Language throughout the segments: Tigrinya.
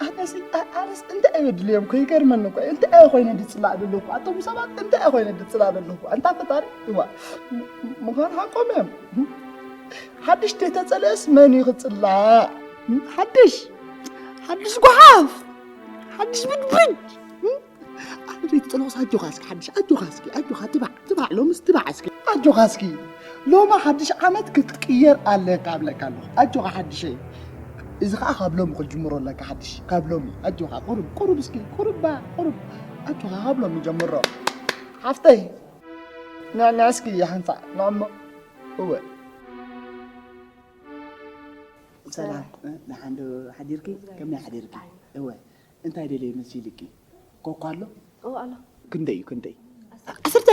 ኣነስ ኣነስ እንታይ እየ ድልዮም እኮ ይገርመኒ እኮ እንታይ እየ ኮይነ ድፅላእ ዘለኹ ኣቶም ሰባት እንታይ እየ ኮይነ ድፅላእ ዘለኹ ኣንታ ፈጣሪ እዋ ምዃን ሓቆም እዮም ሓድሽ ተተፀለስ መን እዩ ክፅላእ ሓድሽ ሓድሽ ጓሓፍ ሓድሽ ብድብድ ኣነ ዘይትፀለቑስ ኣጆኻ እስኪ ሓድሽ ኣጆኻ እስኪ ኣጆኻ ትባዕ ትባዕ ሎምስ ትባዕ እስኪ ኣጆኻ እስኪ ሎማ ሓድሽ ዓመት ክትቅየር ኣለካ ኣብለካ ኣለኹ ኣጆኻ ሓድሸይ እዚ ከዓ ካብ ሎሚ ክትጅምሮ ኣለካ ሓድሽ ካብ ሎሚ ኣጆኻ ቁሩብ ቁሩብ እስኪ ቁሩባ ቁሩብ ኣጆኻ ካብ ሎሚ ጀምሮ ሓፍተይ ንዕንዕ እስኪ ሓንሳእ ንዕሞ እወ ሰላም ደሓን ዶ ሓዲርኪ ከመይ ሓዲርኪ እወ እንታይ ደልየ መሲልኪ ኮኳ ኣሎ ኦ ኣሎ ክንደይ እዩ ክንደይ ዓሰርተ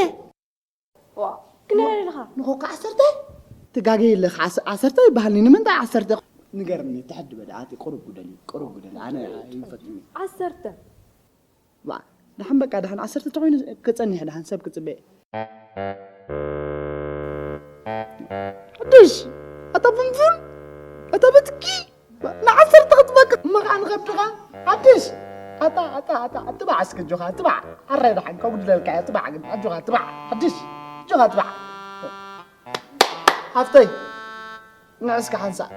ዋ ክንደይ ኣለኻ ንኾካ ዓሰርተ ትጋገ የለኻ ዓሰርተ ይበሃልኒ ንምንታይ ዓሰርተ ንገርኒ ትሕዲ በዳ ኣቲ ቁሩብ ጉደሊ ቁሩብ ጉደሊ ኣነ ይፈትኒ ዓሰርተ ዋ ደሓን በቃ ደሓን ዓሰርተ ተኮይኑ ክፀኒሕ ደሓን ሰብ ክፅበ ሓድሽ ኣታ ፍንፉን ኣታ በትኪ ንዓሰርተ ክትበቅ እሞ ከዓ ንኸብድኻ ሓድሽ ኣታ ኣታ ኣታ ኣትባዕ እስኪ ኣጆኻ ኣትባዕ ኣራይ ደሓን ከጉድለልካ እየ ኣትባዕ ግን ኣጆኻ ኣትባዕ ሓድሽ ኣጆኻ ኣትባዕ ሓፍተይ ንዕስኪ ሓንሳእ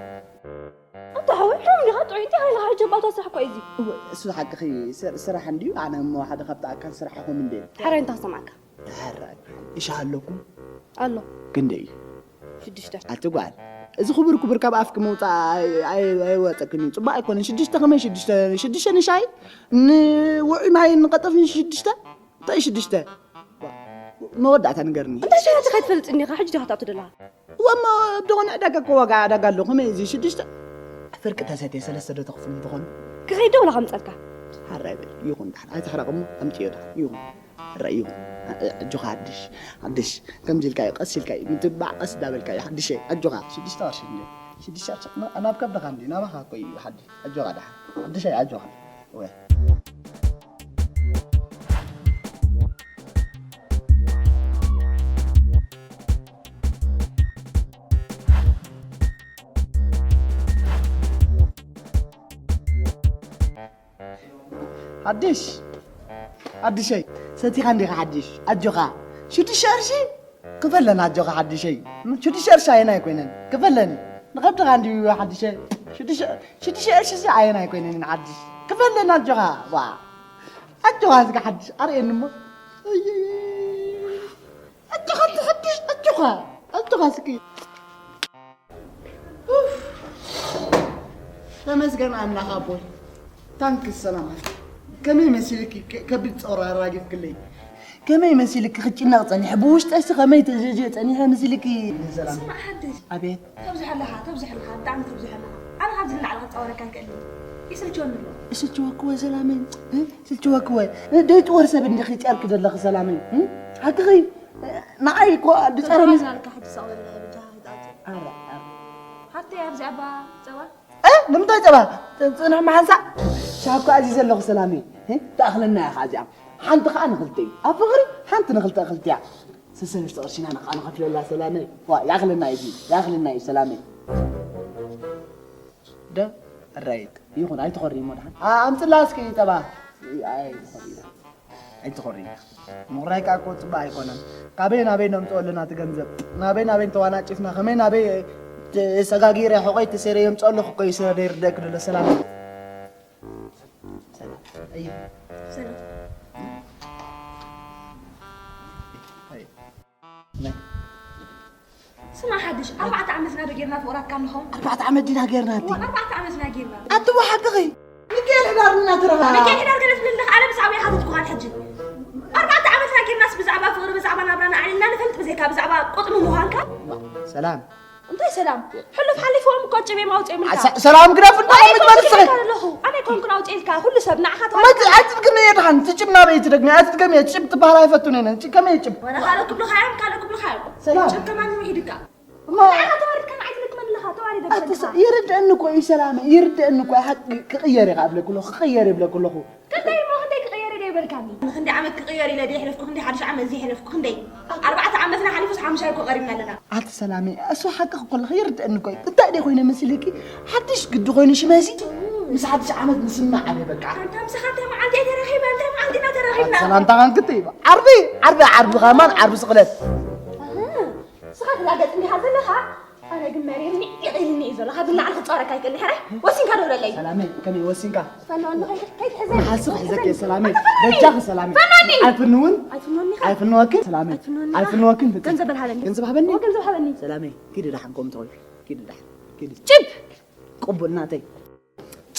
ኣታ ሓወይ ሕም ዲኻ ጥዑይ እንታይ ኢኻ ሕጂ ኣባታ ስራሕ እኮ እዩ እዚ እሱ ሓቅኺ ስራሕ እንድዩ ኣነ እሞ ሓደ ካብቲ ኣካል ስራሕ ኢኹም እንደ ሓራይ እንታይ ክሰማዕካ ሕራይ እሺ ኣለኩም ኣሎ ክንደይ እዩ ሽዱሽተ ኣቲ ጓል እዚ ክቡር ክቡር ካብ ኣፍኪ ምውፃእ ኣይወፀክን እዩ ፅቡቅ ኣይኮነን ሽዱሽተ ከመይ ሽዱሽተ ሽዱሽተ ንሻይ ንውዑይ ማይ ንቀጠፍን ሽዱሽተ እንታይ ሽዱሽተ መወዳእታ ንገርኒ እንታይ ሸያቲ ከይትፈልጥ እኒኻ ሕጂ ዲኻ ትኣቱ ደለኻ እወ እሞ ደኾነ ዕዳጋ እኮ ዋጋ ዕዳጋ ኣሎ ከመይ እዚ ሽዱሽተ ፍርቂ ተሰትየ ሰለስተ ዶ ተኽፍል እንትኾን ክኸይድ ዶ ወላ ከምፀልካ ሓራይ በል ይኹን ዳሕን ኣይትሕረቕ እሞ ኣምፅዮ ዳሕን ይኹን ሕራይ ይኹን ኣጆኻ ሓድሽ ሓድሽ ከምዚ ኢልካ እዩ ቀስ ኢልካ እዩ ምትባዕ ቀስ እንዳበልካ እዩ ሓድሸይ ኣጆኻ ሽዱሽተ ቅርሺ እንዲ ሽዱሽተ ቅርሺ ናብ ከብድኻ እንዲ ናባኻ እኮ እዩ ሓድሽ ኣጆኻ ዳሕን ሓድሸይ ኣጆኻ እወ ሓድሽ ሓድሸይ ሰቲኻ እንዲኻ ሓድሽ ኣጆኻ ሽዱሽተ ቅርሺ ክፈለና ኣጆኻ ሓድሸይ ሽዱሽተ ቅርሺ ኣየናይ ኮይነን ክፈለኒ ንኸብድኻ እንዲዩ ሓድሸ ሽዱሽተ ቅርሺ ኣየናይ ኮይነን ሓድሽ ክፈለና ኣጆኻ ዋ ኣጆኻ እስከ ሓድሽ ኣርእየኒ እሞ ኣጆኻ ትሕድሽ ኣጆኻ ኣጆኻ እስኪ ተመስገን ኣምላኽ ኣቦይ ታንክስ ሰላማት ከመይ መሲልኪ ከቢድ ፀውራ ኣራጊፍክለይ ከመይ መሲልኪ ክጭነቕ ፀኒሐ ብውሽጠሲ ከመይ ተጀጀ ፀኒሐ መሲልኪ ሰላም ኣቤት ተብዝሐለኻ ተብዝሐለኻ ብጣዕሚ ተብዝሐለኻ ኣነ ካብዚ ንላዕሊ ክፃወረካ ይክእል ይስልችወኒ ኣሎ ይስልችወክወ ሰላመይ ይስልችወክወ ደይጥወር ሰብ እንዲኺ ፅያልኪ ዘለኺ ሰላመይ ሓቅኺ ንዓይ እኮ ድፀረኒ ሓቲ ኣብዚኣ ባ ፀባ ንምንታይ ፀባ ፅንሕ መሓንሳ ሻብ ከዓ እዚ ዘለኹ ሰላመይ ትኣኽለና እያ ከዓ እዚኣ ሓንቲ ከዓ ንክልተ እዩ ኣብ ፍቕሪ ሓንቲ ንክልተ ክልቲያ ሰሰለስተ ቅርሺና ንዓ ንኸፍለላ ሰላመይ ዋ ያኽለና እዩ ያኽለና እዩ ሰላመይ ደ ራይት ይኹን ኣይትኾሪ እሞ ድሓን ኣምፅላ እስኪ ፀባ ኣይትኾሪ ኣይትኾሪ ምቑራይ ቃ እኮ ፅባቅ ኣይኮነን ካበይ ናበይ ነምፅኦ ኣለና እቲ ገንዘብ ናበይ ናበይ ተዋናጭፍና ከመይ ናበይ ሰጋጊረ ሕቆይ ተሰይረ የምፅኦ ኣለኩ እኮ ይስረ ደይርደእክ ደሎ ሰላም ሰላም እዩ ሰላም ስማ ሓድሽ ኣርባዕተ ዓመትና ዶ ጌርና ፍቕራትካ ኣለኹም ኣርባዕተ ዓመት ዲና ጌርና ኣቲ ኣርባዕተ ዓመትና ጌርና ኣቲ ወሓቅኺ ሚካኤል ሕዳር እናተረኻ ሚካኤል ሕዳር ገለ ትብል ኣለኻ ኣነ ብዛዕባ ይሓተትኩኻን ሕጂ ኣርባዕተ ዓመትና ጌርናስ ብዛዕባ ፍቕሪ ብዛዕባ ናብራና ኣዕሊልና ንፈልጥ ብዘይካ ብዛዕባ ቁጥሚ ምዃንካ ሰላም እንታይ ሰላም ሕሉፍ ሓሊፍዎም እኮ ጭቤ ማውፅኦም ኢልካ ሰላም ግደፍ እንታይ ምትበልስኺ ኣለኹ ኣነ ኮንኩን ኣውፅኤልካ ኩሉ ሰብ ንዓኻ ተዋልካ ኣይትድግሚ እየ ድሓን ትጭብ ናበይ ትደግሚ ኣይትድገሚ እየ ትጭብ ትበሃል ኣይፈቱን እየ ነን ከመይ እየ ጭብ ወላ ካልእ ክብልኻ እዮም ካልእ ክብልኻ እዮም ሰላም ጭብ ከማን ምሒድካ ንዓኻ ተዋሪድካ ንዓይ ትልክመኒ ኣለኻ ተዋሪደ ይርድአኒ እኮ እዩ ሰላመ ይርድአኒ እኮ ሓቂ ክቕየር እየ ኣብለኩ ኣለኹ ክቕየር ይብለኩ ኣለኹ ክንደይ እሞ ክንደይ ክቕየር እየ ደይበልካኒ ንክንደይ ዓመት ክቕየር ኢለ ደይሕለፍኩ ክንደይ ሓድሽ ዓመት ዘይሕለፍኩ ክንደይ ኣርባዕተ ዓመትና ሓሊፉስ ሓሙሻይ እኮ ቀሪብና ኣለና ኣቲ ሰላመ እሱ ሓቂ ክኮለኽ ይርድአኒ እኮ እዩ እንታይ ደይ ኮይነ መሲልኪ ሓድሽ ግዲ ኮይኑ ሽመሲ ምስ ሓድሽ ዓመት ንስማዕ ኣበይ በቃ። ኣንታ ምሳኻ እንታይ መዓልቲ እየ ተራኺበ? እንታይ መዓልቲ ኢና ተራኺብና? ሰላምታ ካንክቲ ዓርቢ ዓርቢ ዓርቢ ኸማን ዓርቢ ስቕለት ስኻ ትላገጽ እንዲኻ ዘለኻ ኣነ ግን መሪርኒ ይቕልኒ እዩ ዘሎ ካብ ላዕሊ ክጻወረካ ይክእል ሕራይ ወሲንካ ደውለለይ ሰላመይ ከመይ ወሲንካ ፈናኒ ከይትሕዘ ሓስብ ሕዘክ እየ ሰላመይ በጃኺ ሰላመይ ፈናኒ ኣይፍንውን ኣይፍኖኒ ኣይፍንወክን ሰላመይ ኣይፍኖኒ ኣይፍንወክን ፍጽም ገንዘብ በልሃለኒ ገንዘብ ሃበኒ ገንዘብ ሃበኒ ሰላመይ ኪድ ዳሓን ከም ተውል ኪድ ዳሓን ኪድ ጭብ ቅቡል ናተይ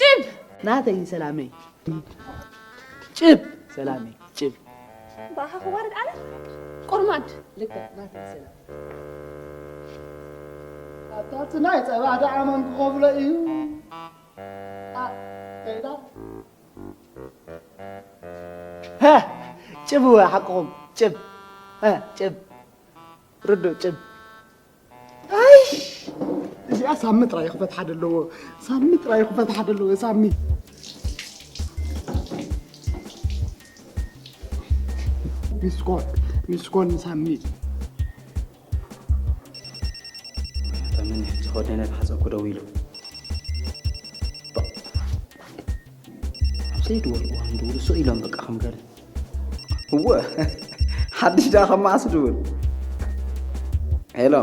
ጭብ ናተይ ሰላመይ ጭብ ሰላመይ ጭብ ባኻ ክዋረድ ኣነ ቆርማድ ልክዕ ናተይ ሰላም ኣታ እቲ ናይ ጸባ ደኣ መን ክኸፍሎ እዩ አ፣ ከይዳ ሀ፣ ጭብ እወ ሓቅኹም ጭብ ሀ፣ ጭብ ርዱእ ጭብ ኣይ እዚኣ ሳሚ ጥራይ ክፈትሓ ደለዎ ሳሚ ጥራይ ክፈትሓ ደለዎ ሳሚ ሚስኮል ሚስኮል ንሳሚ ተመን ሕጂ ኾደነ ተሓፀኩ ደው ኢሉ ኣብሰይድ ወርዋን ድውሉ ሶ ኢሎም በቃ ከም ገለ እወ ሓድሽ ደኣ ከማዓስ ድውል ሄሎ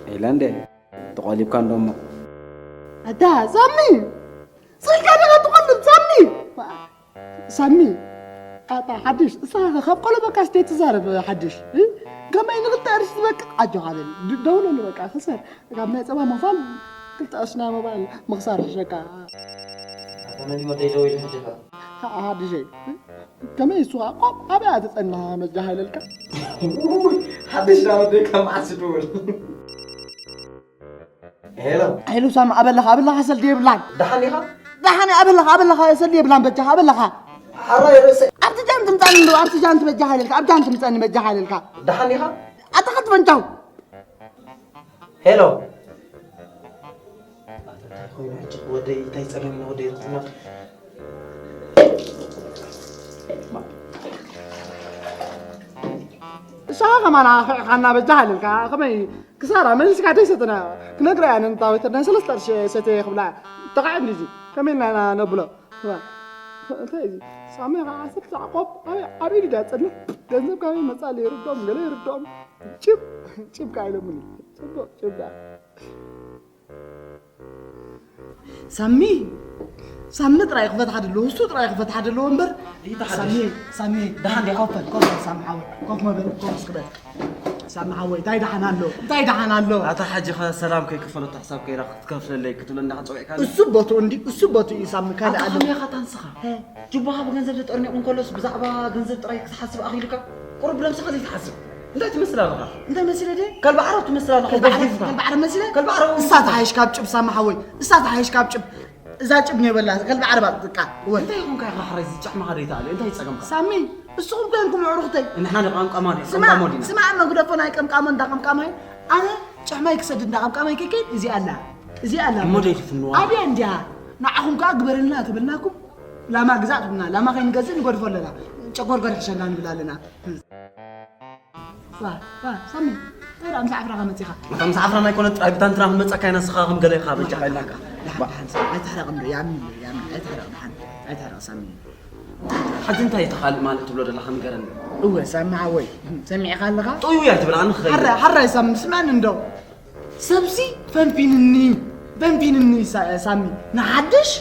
ሄሎ እንዴ ተቖሊብካ እንዶ እሞ ኣታ ሳሚ ስልካ ደኻ ትቆልብ ሳሚ ሳሚ ኣታ ሓድሽ እሳ ካብ ቆለበካ ስቴ ትዛረብ ሓድሽ ከመይ ንክልተ ቅርሺ ዝበቅቕ ኣጆኻ በል ደውለሉ በቃ ክሰር ካብ ናይ ፀባ ምኽፋል ክልተ ቅርሺ ናይ ሞባይል ምኽሳር ሕሸካ ተመን ወደይ ደው ኢሉ ሕጂ ሓድሸይ ከመይ እሱ ቆም ኣበይ ኣትፀንኻ መጃ ሃይለልካ ሓድሽ ደኣ ወደይ ካብ መዓስ ድውል ሄሎ ሄሎ ሳሚ ኣበለኻ ኣበለኻ ሰልዲ የብላን ደሓን ኢኻ ደሓን ኣበለኻ ኣበለኻ ሰልዲ የብላን በጃኻ ኣበለኻ ሓራይ ርእሰይ ኣብቲ ጃን ትምፃኒ ዶ ኣብቲ ጃን ትበጃኻ ኢለልካ ኣብ ጃን ትምፃኒ በጃኻ ኢለልካ ደሓን ኢኻ ኣታ ክትፈንጫው ሄሎ እንታይ ኮይኑ ሕጂ ወደይ እንታይ ፀገም ነው ወደይ ርትና እሳ ከማን ኣኽዕኻና በጃኻ ኢለልካ ከመይ ክሳራ መሊስካ ደይሰተና ክነግራ እያ ነንታ ወይተር ናይ ሰለስተ ቅርሺ ሰተየ ክብላ ተኻዒ እንዲዚ ከመይ ኢልና ኢና ነብሎ እንታይ እዚ ሳሚ ከዓ ዓሰርተ ሰዓት ቆብ ኣበይ ዓብዪ ድዳ ፀልም ገንዘብ ካበይ መፃ ይርድኦም ገለ ይርድኦም ጭብ ጭብ ከዓ ኢሎምኒ ፅቡቅ ጭብ ደኣ ሳሚ ሳሚ ጥራይ ክፈትሓ ደለዎ እሱ ጥራይ ክፈትሓ ደለዎ እምበር ሳሚ ሳሚ ደሓን ዲኻ? ኮፍ በል ኮፍ በል ሳሚ ሓወይ ኮፍ መበል ኮፍ እስክበል ሳሚ ሓወይ እንታይ ደሓን ኣሎ እንታይ ደሓን ኣሎ ኣታ ሓጂ ኸ ሰላም ከይክፈለቶ ሕሳብ ከይዳ ክትከፍለለይ ክትብለኒ ሓፀዊዕካ እሱ ቦትኡ እንዲ እሱ ቦትኡ እዩ ሳሚ ካልእ ኣታ ኣሎ ከመይ ኢኻ ታንስኻ ጅቦኻ ብገንዘብ ተጠርኒቑ እንከሎስ ብዛዕባ ገንዘብ ጥራይ ክትሓስብ ኣኺሉካ ቁሩብ ብነብስኻ ዘይትሓስብ እንታይ ትመስል ኣለኻ እንታይ መሲለ ድየ ከልቢ ዓረብ ትመስል ኣለኻ ከልቢ ዓረብ- ጎፍጉፍካ ከልቢ ዓረብ መሲለ? ከልቢ ዓረብ እሳ ትሓይሽ ካብ ጭብ ሳሚ ሓወይ እሳ ትሓይሽ ካብ ጭብ እዛ ጭብ ኔበላ ከልቢ ዓረብ ኣጥቃ እወ እንታይ ይኹንካ ኢኻ ሕራይ ዝጫሕማኻ ደይትኣልዮ እንታይ ይፀገምካ ሳሚ እስኹም ኮይንኩም ኣዕሩኽተይ ንሕና ንቐምቃማ ድዩ ስማ ቀምቃሞ ዲና ስማ እመ ግደፎ ናይ ቀምቃሞ እንዳ ቀምቃማይ ኣነ ጭሕማይ ክሰድ እንዳ ቀምቃማይ ከይከይድ እዚኣ ኣላ እዚኣ ኣላ እሞ ደይትፍንዋ ኣብያ እንድያ ንዓኹም ከዓ ግበረልና ተበልናኩም ላማ ግዛእ ትብልና ላማ ከይንገዝእ ንገድፎ ኣለና ጨጎርገር ሕሸና ንብል ኣለና ዋ ዋ ሳሚ እንታይ ደኣ ምስ ዓፍራኻ መፂኻ እታ ምስ ዓፍራና ኣይኮነት ጥራይ ብታንትና ክንመፀካ ኢና ንስኻ ከም ገለ ኢኻ በጃኻ ኢልናካ ደሓን ደሓን ሳሚ ኣይትሕረቕ እንዶ ያሚ ኣሎ ያሚ ኣይትሕረቕ ደሓን ኣይትሕረቕ ሳሚ ሕጂ እንታይ እቲ ካልእ ማለት ትብሎ ዘለኻ ንገረኒ እወ ሳሚ ሓወይ ሰሚዕኻ ኣለኻ ጥውይ ኣይትብል ኣነ ክኸይድ ሓራይ ሓራይ ሳሚ ስምዐኒ እንዶ ሰብሲ ፈንፊንኒ እዩ ፈንፊንኒ እዩ ሳ- ሳሚ ንሓድሽ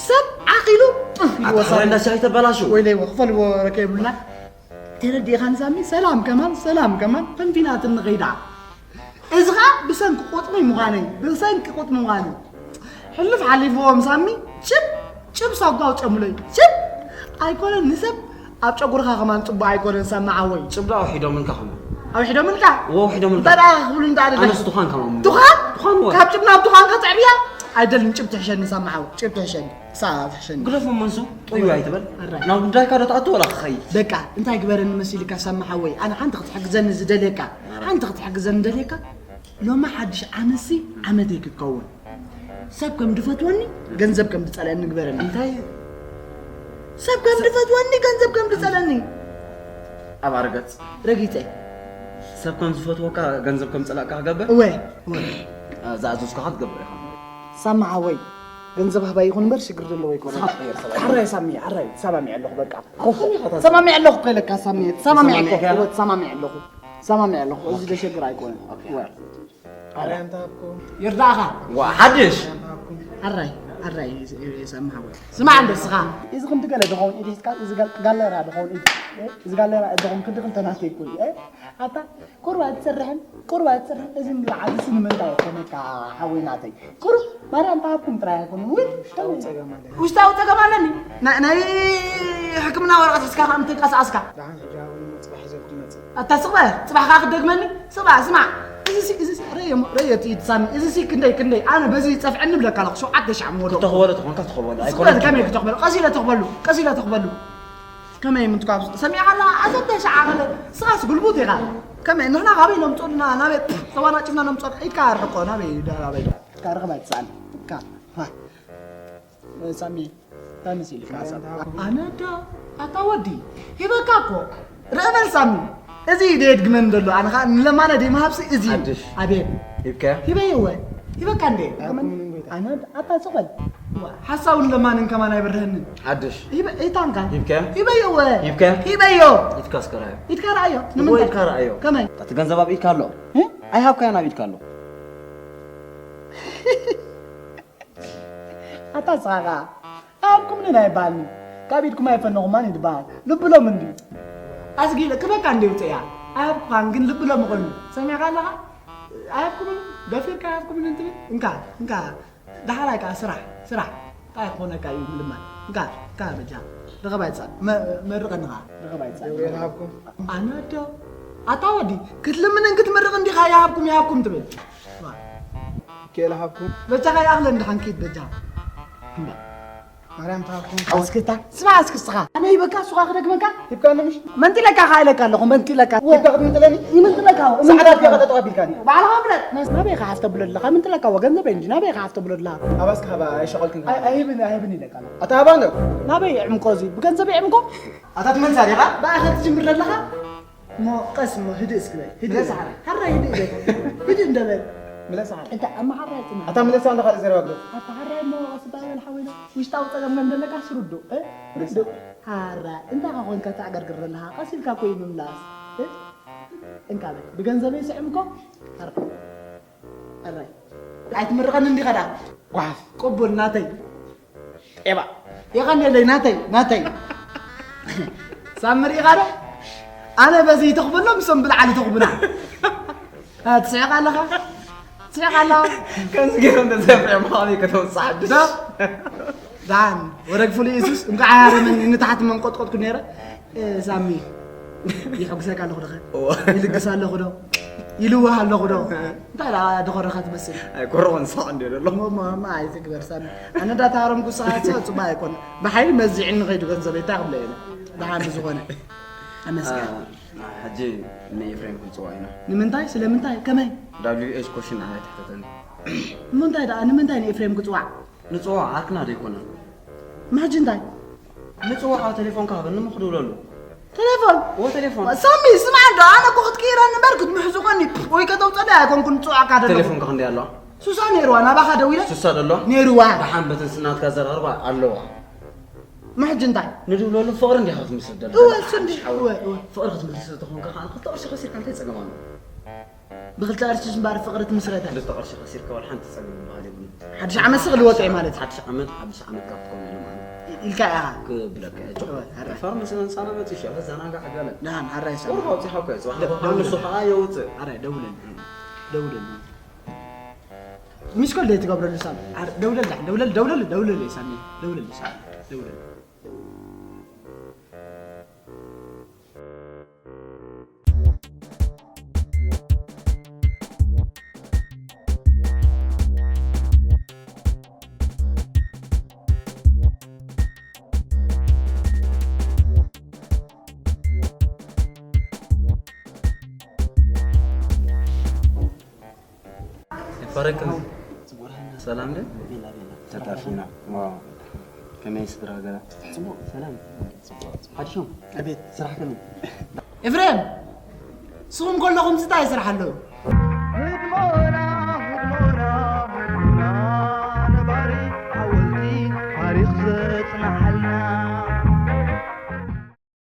ሰብ ዓቂሉ ጥፍ ኢልዎ ኣታ ሓራይ ሳሚ እንዳሻ ኣይተበላሹ ወይለይ ክፈልዎ ረከ የብሉና ተረዲእኻኒ ሳሚ ሰላም ከማን ሰላም ከማን ፈንፊናትኒ ኸይዳ እዚ ኸዓ ብሰንኪ ቁጥሚ ምዃነይ ብሰንኪ ቁጥሚ ምዃነይ ሕልፍ ሓሊፍዎም ሳሚ ጭብ ጭብ ሳጓ ኣውፅኦምለይ ጭብ ኣይኮነን ንሰብ ኣብ ጨጉርኻ ከማን ፅቡቅ ኣይኮነን ሳሚ ሓወይ ጭብ ዶ ኣውሒዶምልካ ከምኡ ኣውሒዶምልካ እዎ ኣውሒዶምልካ እንታይ ደኣ ክብሉ እንታይ ደለ ኣነስ ቱኻን ከማን ቱኻ ቱኻን ወ ካብ ጭብና ኣብ ቱኻን ከፅዕብያ ኣይደልን ጭብ ትሕሸኒ ሳሚ ሓወይ ጭብ ትሕሸኒ ሳብ ሕሸኒ ግደፎ መንሱ ጥዩ ኣይትበል ኣራይ ናብ ጉዳይካ ዶ ትኣቱ ወላ ክኸይድ በቃ እንታይ ግበረኒ መሲልካ ሳሚ ሓወይ ኣነ ሓንቲ ክትሕግዘኒ ዝደልየካ ሓንቲ ክትሕግዘኒ ደልየካ ሎሚ ሓድሽ ዓመትሲ ዓመተይ ክትከውን ሰብ ከም ድፈትወኒ ገንዘብ ከም ድፀልአኒ ግበረኒ እንታይ ሰብ ከም ድፈትወኒ ገንዘብ ከም ድፀለኒ ኣብ ኣርገፅ ረጊፀ ሰብ ከም ዝፈትወካ ገንዘብ ከም ፀላእካ ክገብር እወ እወ ዝኣዘዝኩኻ ትገብር ኢኻ ሳማ ሓወይ ገንዘብ ሃባይ ይኹን እምበር ሽግር ዘለዎ ኣይኮነን። ሓራይ ሳሚ፣ ሓራይ ተሰማሚዐ ኣለኹ በቃ። ተሰማሚዐ ኣለኹ እኮ ኢለካ ሳሚ፣ ተሰማሚዐ እኮ፣ ተሰማሚዐ ኣለኹ። ተሰማሚዐ ኣለኹ። እዚ ዘሸግር ኣይኮነን። ይርዳእኻ። ሓራይ፣ ሓራይ ሳሚ ሓወይ። ስማዕ እንዶ እስኻ። እዚ ክንዲ ገለ ድኸውን ኢድ ሒዝካ፣ እዚ ጋለራ ድኸውን ኢድ፣ እዚ ጋለራ ድኸውን ክንዲ ክልተ ናተይ እኮ እዩ። ኣታ ቁሩብ ኣይትሰርሕን፣ ቁሩብ ኣይትሰርሕን። እዚ ንላዓሊ እዚ ንምንታይ ይኾነካ ሓወይ ናተይ? ቁሩብ ማርያም ተሃብኩም ጥራይ ኣይኮኑን። ውይ፣ ውሽጣዊ ጸገም ኣለኒ። ናይ፣ ናይ ሕክምና ወረቐት ሒዝካ ከም ተንቀሳቐስካ። ደሓን ሕጂ ሃቡኒ፣ ጽባሕ ሒዘልኩም መጽእ። ኣታ ስቕ በል፣ ጽባሕ ከኣ ክትደግመኒ? ስቕ በል፣ ስማዕ። እዚ ሲ፣ እዚ ሲ፣ ረየ እሞ፣ ረየ እቲ ኢድ ሳሚ። እዚ ሲ ክንደይ፣ ክንደይ? ኣነ በዚ ጸፍዐኒ እብለካ ኣለኹ፣ ሸውዓተ ሺሕ እሞ ወደቑ። ክተኽበሎ ተኾንካ ትኽበሎ፣ ስቕ በል፣ ኣይኮነን። ከመይ ክተኽበሎ? ቀስ ኢለ ተኽበሉ፣ ቀስ ኢለ ተኽበሉ። ከመይ ምንትኳብ ሰሚዕካ ኣለኻ? ዓሰርተ ሺሕ ዓቐለ፣ ስኻስ ጉልቡት ኢኻ። ከመይ ንሕና ካበይ ነምጽኡልና? ናበይ ተዋናጭፍና ነምጽኦ? ኢድካ ኣርሕቆ፣ ናበይ፣ ናበይ? ኢድካ ርኽብ ኣይትስኣን። ኢድካ፣ ሃ። ሳሚ፣ እንታይ መሲልካ? ኣነ ዶ፣ ኣታ ወዲ፣ ሂበካ እኮ። ርእ በል ሳሚ፣ እዚ እዩ ደየድግመኒ ዘሎ። ኣነ ኸኣ ንለማነ ደይምሃብሲ እዚ እዩ። ሓድሽ። ኣቤት። ሂብካዮ? ሂበዮ እወ። ሂበካ እንዴ? ኣይኮነን ጎይታ። ኣነ፣ ኣታ ስቕ በል። ዋ፣ ሓሳውን ለማንን ከማን ኣይበርህንን። ሓድሽ። ሂበ-፣ ኢታንካ። ሂብካዮ? ሂበዮ እወ። ሂብካዮ? ሂበዮ። ኢድካ እስከ ረኣዮ። ኢድካ ረኣዮ። እወ፣ ንምንታይ? ኢድካ ረኣዮ። ከመይ? እቲ ገንዘብ ኣብ ኢድካ ኣሎ። እ? ኣይሃብካዮን ኣብ ኢድካ ኣሎ። ኣታ ንስኻ ኸኣ፣ ኣይሃብኩምንን ኣይበሃልንን። ካብ ኢድኩም ኣይፈነኹማን እዩ ዝበሃል። ልብሎም እንድዩ። ኣስጊለ ክበካ እንደ ውፅእያ። ኣይሃብኩኻን ግን ልብሎም ኮይኑ። ሰሚዕካ ኣለኻ? ኣይሃብኩምን፣ ደፊርካ ኣይሃብኩምን እንትብል። እንካ፣ እንካ። ደሓራይ ከኣ ስራሕ፣ ስራሕ። እንታይ ክኾነካ እዩ ምልማን? እንካ፣ እንካ በጃ። ርኸብ ኣይትሳን። መ-፣ መርቐኒ ኸኣ። ርኸብ ኣይትሳን። ገብርኤል ሃብኩም። ኣነ ዶ? ኣታ ወዲ፣ ክትልምንን ክትምርቕን ዲኻ ይሃብኩም፣ ይሃብኩም ትብል? ዋ። ሚካኤል ሃብኩም። በጃኻ ይኣኽለን ደሓን ኪድ በጃ። እምባ። ማርያም ትሃብኩም። ኣስክታ፣ ስማዕ እስኪ እስኻ። ኣነ ሂበካ፣ እሱ ኸኣ ክደግመካ? ሂብካኒ ምሽ? መንጢለካ ኸኣ ኢለካ ኣለኹ፣ መንጢለካ። ሂብካ ክትምንጥለኒ? ይምንጥለካ፣ ጻዕዳ ይምንጥለካ። ዲኻ ጠጠው ኣቢልካኒ? ባዕልኻ ፍለጥ። ናበይ ኸኣ ሓፍ ተብሎ ኣለኻ? ምንጥለካ፣ ወ-፣ ገንዘበይ እንጂ፣ ናበይ ኸኣ ሓፍ ተብሎ ኣለኻ? ሃባ እስኪ ሃባ፣ ኣይሸቐልክን። ኣይ-፣ ኣይህብን፣ ኣይህብን ኢለካ ኣለኹ። ኣታ ሃባ እንዶ? ናበይ ይዕምቆ እዚ? ብገንዘበይ ይዕምቆ? ኣታ ትመልሳ ዲኻ? ብኣኻ ትጅምር ዘለኻ? እሞ ቀስ እሞ ህድእ እስኪ በል። ህድእ ምለስ በል። ሓራይ። ሓራይ ህድእ በል። ህድእ እንደ በል። ምለስ ሓራይ። እንተ ኣመሓራይ ጽናሕ። ኣታ ምለስ ኣንዳ ካልእ ዘረባ ግደፍ። ኣታ ሓራይ እሞ ቀስ እባ በል ሓወይና። ውሽጣዊ ጸገም ከም ዘለካ ስርዱ፣ እ? ምለስ ርዱ። ሓራይ። ሓራይ። እንታይ ኮንካ ተዕገርግር ዘለኻ? ቀስ ኢልካ እኮ እዩ ምምላስ። እ? እንካ በል። ብገንዘበይ ስዕም እኮ። ሓራይ። ሓራይ። ኣይትምርቐኒ እንዲኻ ደኣ። ጓፍ። ቅቡል ናተይ። ኤባ። የቐንየለይ ናተይ፣ ናተይ። ሳምሪ ኢኻ ዶ? ኣነ በዚ ይተኽበሎ፣ ምሶም ብላዕሊ ተኽቡና። እ፣ ትስሕቕ ኣለኻ? ትስሕቕ ኣለኻ? ከምዚ ገይሮም ተዘፍዕም ከመይ ከተውፅእ ሓድሽ? ዶ? ዳን፣ ወረግ ፍሉይ ኢየሱስ፣ እንኳዕ ኣያረመኒ፣ ንታሕቲ መንቆጥቆጥኩ ነይረ። እ፣ ሳሚ፣ ይሕጉሰካ ኣለኹ ዶ ኸ? እወ። ይልግስ ኣለኹ ዶ? ይልዋህ ኣለኹ ዶ? እንታይ ደኣ ደኾረኻ ትመስል? ኣይኮረኹን፣ ሳቕ እንድየ ዘሎ። እሞ፣ እሞ፣ እሞ ኣይትግበር ሳሚ። ኣነ እንዳተሃረምኩ ንስኻ ጽ-፣ ጽቡቕ ኣይኮን። ብሓይሊ መዚዕኒ ከይዱ ገንዘበይ እንታይ ክብለ እየ? ደሓን ብዝኾነ። ኣመስግን። አ፣ ሕጂ ንኤፍሬም ክንጽውዖ ኢና። ንምንታይ? ስለምንታይ? ከመይ? ዳብሊው ኤች ኮሽን ንዓይ ትሕተተኒ። ንምንታይ ደኣ? ንምንታይ ንኤፍሬም ክጽዋዕ? ንጽውዖ ዓርክና ዶ ኣይኮነን? ምሕጂ እንታይ? ንጽውዖ ቴሌፎንካ ሃበኒ እሞ ክድውለሉ። ቴሌፎን? እወ፣ ቴሌፎን። ሳሚ፣ ስማዕ እንዶ፣ ኣነ እኮ ክትቅይረኒ እምበር ክትምሕዝቆኒ ወይ ከተውፀለይ ኣይኮንኩን ንጽውዖካ ደለኹ። ቴሌፎንካ ክንደይ ኣለዋ? ሱሳ ነይርዋ፣ ናባኻ ደዊለ? ሱሳ ደለዋ? ነይርዋ። ደሓን በተን ስናትካ ዘራርባ ኣለዋ። ምሕጂ እንታይ? ንድውለሉ ፍቕሪ እንዲኻ ክትምስል ደለኻ። እወ፣ እሱ እንዲ-፣ ሓወይ። እወ፣ እወ። ፍቕሪ ክትምልስ ተኾንካ ከኣ ክልተ ቅርሺ ከሲርካ እንታይ ጸገም ኣለዎ? ብኽልተ ቅርሺ እምበኣር ፍቕሪ ትምስረታ። ክልተ ቅርሺ ከሲርካ ዋላ ሓንቲ ጸገም ዝበሃል የብሉን። ሓድሽ ዓመት ስቕ ልወጥ እየ ማለት። ሓድሽ ዓመት፣ ሓድሽ ዓመት ካብ ትከውን ኢሉ ማለት። ኢልካ ኢኻ። ክብለካ እየ። እወ፣ ሕራይ። ፋርማሲ ህንጻና መጺኡ ሸፈ ዘናጋዕ ገለ። ደሓን፣ ሕራይ ሰላም። ቁሩብ ኣውጺኻ እኮ እየ ጽባሕ ደ-፣ ንሱ ደውለኒ። ከኣ የውጽእ። ሕራይ፣ ደውለኒ። ደውለኒ። ሚስኮል ደይ ትገብረሉ ሳሚ። ኣር-፣ ደውለል ደሓን፣ ደውለል፣ ደውለል፣ ደውለል እየ ሳሚ። ደውለል ሳሚ። ደውለል። ይፈረቅን። ሰላም ደ? ቤላ፣ ቤላ። ተጣፊና። ዋው። ከመይ ስድራ ገዛ? ጽቡቕ። ሰላም። ጽቡቕ። ሓድሾም? ኣቤት። ስራሕ ከመይ? ኤፍሬም፣ ስኹም ከለኹም እንታይ ስራሕ ኣለዉ?